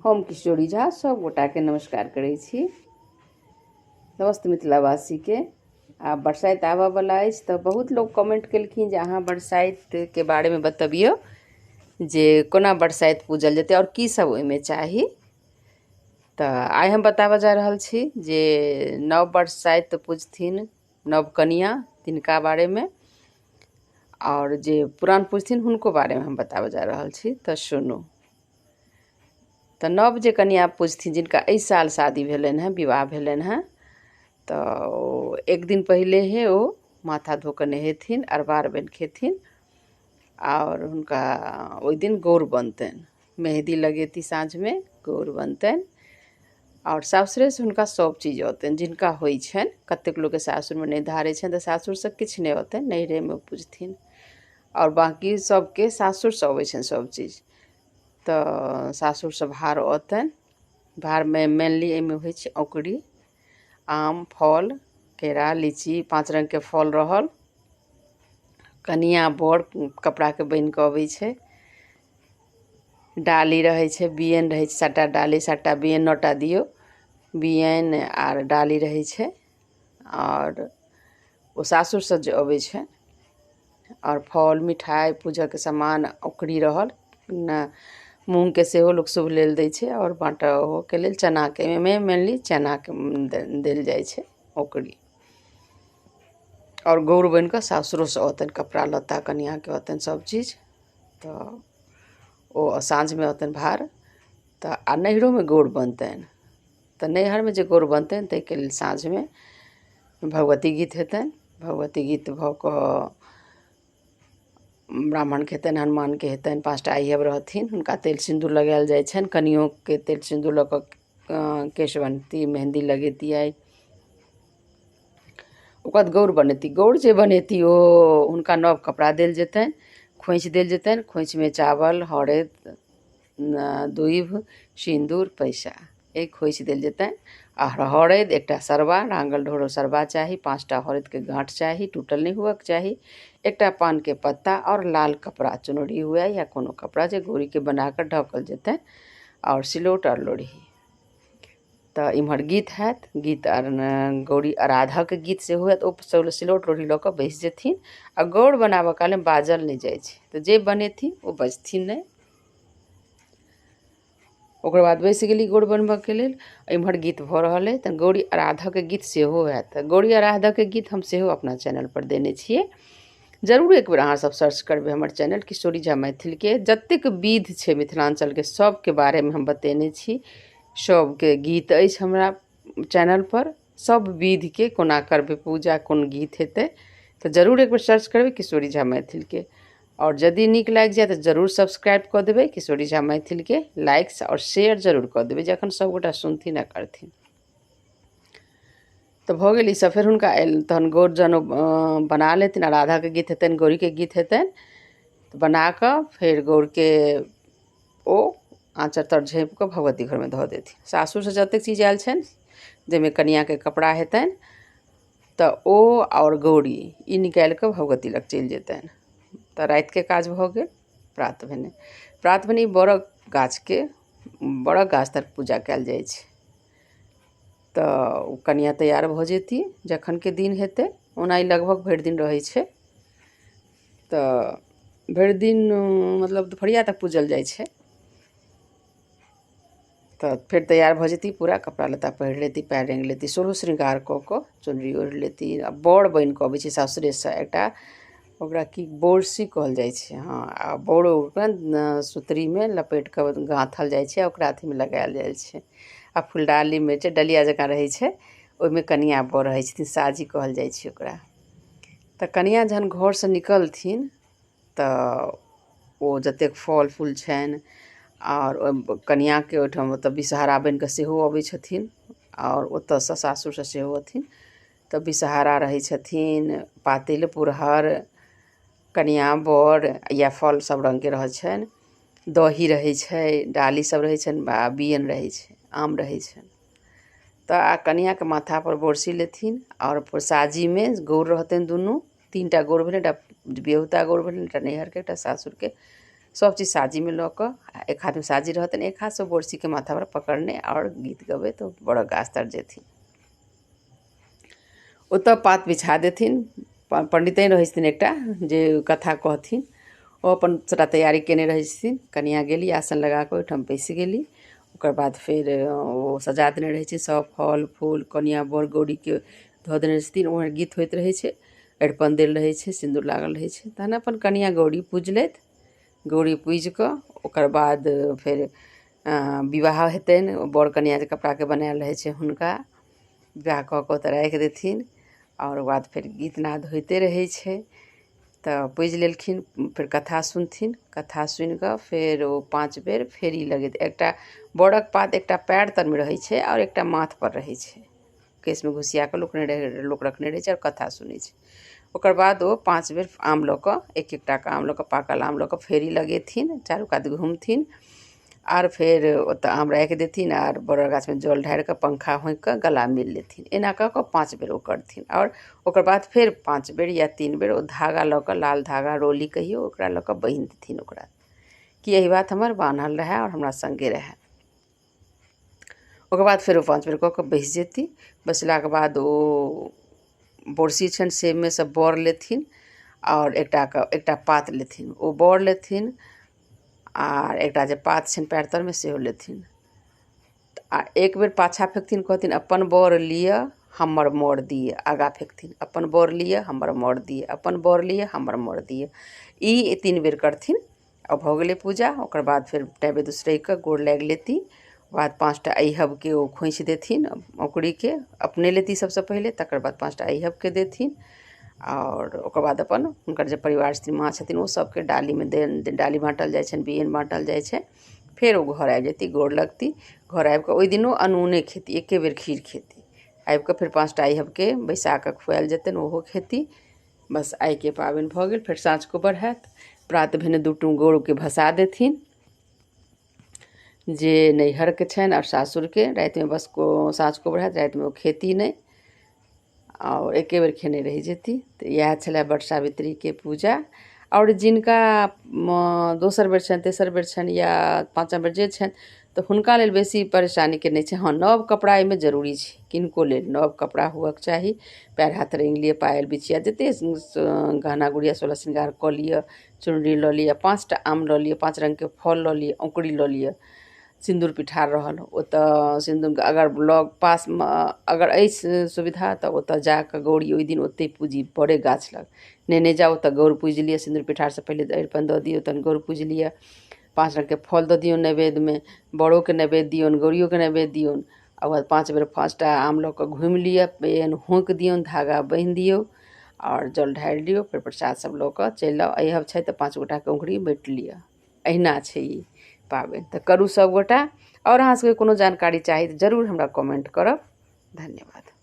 हम किशोरी झा सब गोटाके नमस्कार करै छी। समस्त मिथिलावासीके। आब बरसाइत आबऽवला अछि तऽ बहुत लोक कमेंट केलखिन जे अहाँ बरसाइतके बारेमे बतबियौ जे कोना बरसाइत पूजल जेतै आओर की सब ओहिमे चाही। तऽ आइ हम बताबऽ जा रहल छी जे नव बरसाइत पूजथिन नव कनिया तिनका बारेमे, आओर जे पुरान पूजथिन हुनको बारेमे हम बताबऽ जा रहल छी। तऽ सुनू। तऽ नव जे कनिया पूजथिन, जिनका एहि साल शादी भेलनि हेँ, विवाह भेलनि हेँ, तऽ ओ एक दिन पहिले हे ओ माथा धो कऽ नहेथिन, अरबा अरबाइन खेथिन आओर हुनका ओहि दिन गौर बनतनि, मेहदी लगेती, साँझमे गौर बनतनि आओर सासुरेसँ हुनका सभ चीज औतनि जिनका होइ छनि। कतेक लोकके सासुरमे नहि धारै छनि तऽ सासुरसँ किछु नहि औतनि, नैहरेमे पूजथिन। आओर बाँकी सभके सासुरसँ अबै छनि सभ चीज, तऽ सासुरसँ भार औतनि। भारमे मेनली एहिमे होइ छै औकरी, आम, फल, केरा, लीची, 5 रङ्गके फल रहल। कनिया बर कपड़ाके बनि कऽ अबै छै, डाली रहै छै, बियैन रहै छै, 7टा डाली, 7टा बियैन, 9टा दियौ, बियैन आर डाली रहै छै। आओर ओ सासुरसँ जे अबै छै, आओर फल, मिठाइ, पूजाके सामान, औकरी रहल। मूँगके सेहो लोक शुभ लेल दै छै आओर बाँटऽके लेल चनाके, एहिमे मेनली चनाके देल जाइ छै औकरी। आओर गौर बनि कऽ सासुरोसँ औतनि कपड़ा लत्ता, कनियाके औतनि सब चीज। तऽ ओ साँझमे औतनि भार। तऽ आ नैहरोमे गौर बनतनि, तऽ नैहरमे जे गौर बनतनि ताहिके लेल साँझमे भगवती गीत हेतनि। भगवती गीत भऽ कऽ ब्राह्मणके हेतनि, हनुमानके हेतनि, 5टा अइहब रहथिन, हुनका तेल सिन्दूर लगायल जाइ छनि। कनियोके तेल सिन्दूर लऽ कऽ केश बनती, मेहन्दी लगेतियै। ओकर बाद गौर बनेती। गौर जे बनेती ओ हुनका नव कपड़ा देल जेतनि, खोँइछ देल जेतनि। खोँइछमे चावल, हरदि, दूभि, सिन्दूर, पैसा, एक खोँइछ देल जेतनि। आ हरदि, एकटा सरबा, रांगल ढोरल सरबा चाही, 5टा हरदिके गाँठ चाही, टूटल नहि हुअके चाही, एकटा पानके पत्ता आओर लाल कपड़ा, चुनरी हुए या कोनो कपड़ा जे गौरीके बनाकऽ ढकल जेतनि, आओर सिलौट आओर लोढ़ी। तऽ इम्हर गीत हैत, गीत आर गौरी आराधकके गीत सेहो हैत। ओ सिलौट लोढ़ी लऽ कऽ बैस जेथिन आ गौर बनाबऽ कालमे बाजल नहि जाइ छै, तऽ जे बनेथिन ओ बजथिन नहि। ओकर बाद बैस गेली गौर बनबऽके लेल। एम्हर गीत भऽ रहल अइ तऽ गौरी आराधकके गीत सेहो हैत। तऽ गौरी आराधकके गीत हम सेहो अपना चैनलपर देने छियै, जरूर एक बेर अहाँ सब सर्च करबै हमर चैनल किशोरी झा मैथिलके। जतेक विध छै मिथिलाञ्चलके सबके बारेमे हम बतेने छी, सबके गीत अछि हमरा चैनलपर, सब विधके कोना करबै पूजा, कोन गीत हेतै, तऽ जरूर एक बेर सर्च करबै किशोरी झा मैथिलके। आओर यदि नीक लागि जाय तऽ जरूर सब्सक्राइब कऽ देबै किशोरी झा मैथिलके, लाइक्स आओर शेयर जरूर कऽ देबै जखन सबगोटा सुनथिन आ करथिन। तऽ भऽ गेल ई सब। फेर हुनका तहन गौर जहन बना लेथिन, राधाके गीत हेतनि, गौरीके गीत हेतनि, तऽ बना कऽ फेर गौरके ओ आँचर तर झाँपि कऽ भगवती घरमे धऽ देथिन। सासुरसँ जतेक चीज आयल छनि, जाहिमे कनियाके कपड़ा हेतनि, तऽ ओ आओर गौरी ई निकालि कऽ भगवती लग चलि जेतनि। तऽ रातिके काज भऽ गेल। प्रात भेने, प्रात भेने बड़क गाछके, बड़क गाछ तर पूजा कयल जाइ छै। तऽ ओ कनिया तैयार भऽ जेती जखनके दिन हेतै। ओना ई लगभग भरि दिन रहै छै, तऽ भरि दिन मतलब दुपहरिया तक पूजल जाइ छै। तऽ फेर तैयार भऽ जेती, पूरा कपड़ा लत्ता पहिर लेती, पैर रङ्गि लेती, सोलहो श्रृंगार कऽ कऽ चुनरी ओढ़ि लेती। आ बर बनि कऽ अबै छै सासुरेसँ एकटा, ओकरा की बोरसी कहल जाइ छै, हँ। आ बरो ओकरा सुतरीमे लपेटि कऽ गाँथल जाइ छै आ ओकरा अथीमे लगायल जाइ छै। आ फुलडालीमे जे डलिया जकाँ रहै छै ओहिमे कनिया बर रहै छथिन, साजी कहल जाइ छै ओकरा। तऽ कनिया जहन घरसँ निकलथिन तऽ ओ जतेक फल फूल छनि, आओर ओहि कनियाके ओहिठाम ओतऽ विषहरा बनि कऽ सेहो अबै छथिन, आओर ओतऽसँ सासुरसँ सेहो अथिन। तऽ विषहरा रहै छथिन, पातिल, पुरहर, कनिया बर या फल सब रङ्गके रहै छनि, दही रहै छै, डाली सब रहै छनि, आ बियैन रहै छै, आम रहै छनि। तऽ आ कनियाके माथापर बोरसी लेथिन आओर साजीमे गौर रहतनि दुनू, 3टा गौर भेलनि, एकटा बियहुता गौर भेलनि, एकटा नैहरके, एकटा सासुरके। सब चीज साजीमे लऽ कऽ, एक हाथमे साजी रहतनि, एक हाथसँ बोरसीके माथापर पकड़ने आओर गीत गबैत ओ बड़क गाछ तर जेथिन। ओतऽ पात बिछा देथिन। पंडिते रहै छथिन एकटा जे कथा कहथिन, ओ अपन सबटा तैयारी केने रहै छथिन। कनिया गेली, आसन लगा कऽ ओहिठाम बैसि गेली। ओकर बाद फेर ओ सजा देने रहै छै सब फल फूल, कनिया बर गौरीके धऽ देने छथिन। ओम्हर गीत होइत रहै छै, अरिपन देल रहै छै, सिन्दूर लागल रहै छै। तहन अपन कनिया गौरी पूजलथि। गौरी पूजि कऽ ओकर बाद फेर विवाह हेतनि। बर कनिया जे कपड़ाके बनायल रहै छै हुनका विवाह कऽ कऽ ओतऽ राखि देथिन। आओर ओकर बाद फेर गीतनाद होइते रहै छै। तऽ पूजि लेलखिन, फेर कथा सुनथिन। कथा सुनिकऽ फेर ओ 5 बेर फेरी लगेत। एकटा बड़क पात एकटा पैर तरमे रहै छै आओर एकटा माथपर रहै छै। केशमे घुसिया कऽ लोक रखने रहै छै आओर कथा सुनै छै। ओकर बाद ओ 5 बेर आम लऽ कऽ, एक एकटाके आम लऽ कऽ, पाकल आम लऽ कऽ फेरी लगेथिन, चारू कात घुमथिन आर फेर ओतऽ आम राखि देथिन आर बड़क गाछमे जल ढारि कऽ पंखा होंकि कऽ गला मिल लेथिन। एना कऽ कऽ 5 बेर ओ करथिन। आओर ओकर बाद फेर 5 बेर या 3 बेर ओ धागा लऽ कऽ, लाल धागा रोली कहियौ, ओकरा लऽ कऽ बान्हि देथिन ओकरा, कि एहि बात हमर बान्हल रहए आओर हमरा सङ्गे रहए। ओकर बाद फेर ओ 5 बेर कऽ कऽ बैसि जेती। बैसलाके बाद ओ बोरसी छनि सेमे सँ बर लेथिन आओर एकटा पात लेथिन, ओ बर लेथिन आर एकटा जे पात छनि पैर तरमे सेहो लेथिन। आ एक बेर पाछा फेकथिन, कहथिन अपन बर लिअ हमर मोर दिअ। आगा फेकथिन, अपन बर लिअ हमर मोर दिअ, अपन बर लिअ हमर मोर दिअ। ई 3 बेर करथिन आ भऽ गेलै पूजा। ओकर बाद फेर नैवेद्य उसरगि कऽ गोर लागि लेती। बाद 5टा अहिहबके ओ खोँछि देथिन, औंकुरीके अपने लेती सबसँ पहिले, तकर बाद 5टा अहिहबके देथिन। आओर ओकर बाद अपन हुनकर जे परिवार छथिन, माँ छथिन, ओ सबके डालीमे डाली बाँटल जाइ छनि, बियैन बाँटल जाइ छै। फेर ओ घर आबि जेती, गोर लगती। घर आबि कऽ ओहि दिन ओ अनूने खेती, एके बेर खीर खेती। आबि कऽ फेर 5टा अहिहबके बैसा कऽ खुआयल जेतनि, ओहो खेती। बस आइके पाबनि भऽ गेल। फेर साँझ कोबर हैत। प्रात भेने 2 टुम गौरके भसा देथिन, जे नैहरके छनि आओर सासुरके। रातिमे बस साँझ कोबर हैत, रातिमे ओ खेती नहि, आओर एके बेर खेने रहि जेती। तऽ इएह छलै वट सावित्रीके पूजा। आओर जिनका दोसर बेर छनि, तेसर बेर छनि या 5म बेर जे छनि, तऽ हुनका लेल बेसी परेशानीके नहि छै। हँ, नव कपड़ा एहिमे जरूरी छै। किनको लेल नव कपड़ा हुअके चाही। पैर हाथ रङ्गि लिअ, पायल बिछिया जतेक गहना गुड़िया 16 श्रृंगार कऽ लिअ, चुनरी लऽ लिअ, 5टा आम लऽ लिअ, 5 रङ्गके फल लऽ लिअ, औंकुरी लऽ लिअ, सिन्दूर पिठार रहल ओतऽ, सिन्दूर अगर लग पासमे अगर अछि सुविधा तऽ ओतऽ जाकऽ गौरी ओहि दिन ओतहि पूजी बड़े गाछ लग नेने जाउ, ओतऽ गौर पूजि लिअ। सिन्दूर पिठारसँ पहिले अरिपन दऽ दियौ, तहन गौर पूजि लिअ। 5 रङ्गके फल दऽ दियौन नैवेद्यमे, बड़ोके नैवेद्य दियौन, गौरियोके नैवेद्य दियौन। आ ओकर बाद 5 बेर 5टा आम लऽ कऽ घुमि लिअ, पेन होंकि दियौन, धागा बान्हि दियौ आओर जल ढारि लियौ। फेर प्रसाद सब लऽ कऽ चलि आउ। अहिहब छै तऽ 5 गोटाके औंकुरी बाँटि लिअ। अहिना छै ई पाबनि। तऽ करू सब गोटा। आओर अहाँ सबके कोनो जानकारी चाही तऽ जरूर हमरा कमेंट करब। धन्यवाद।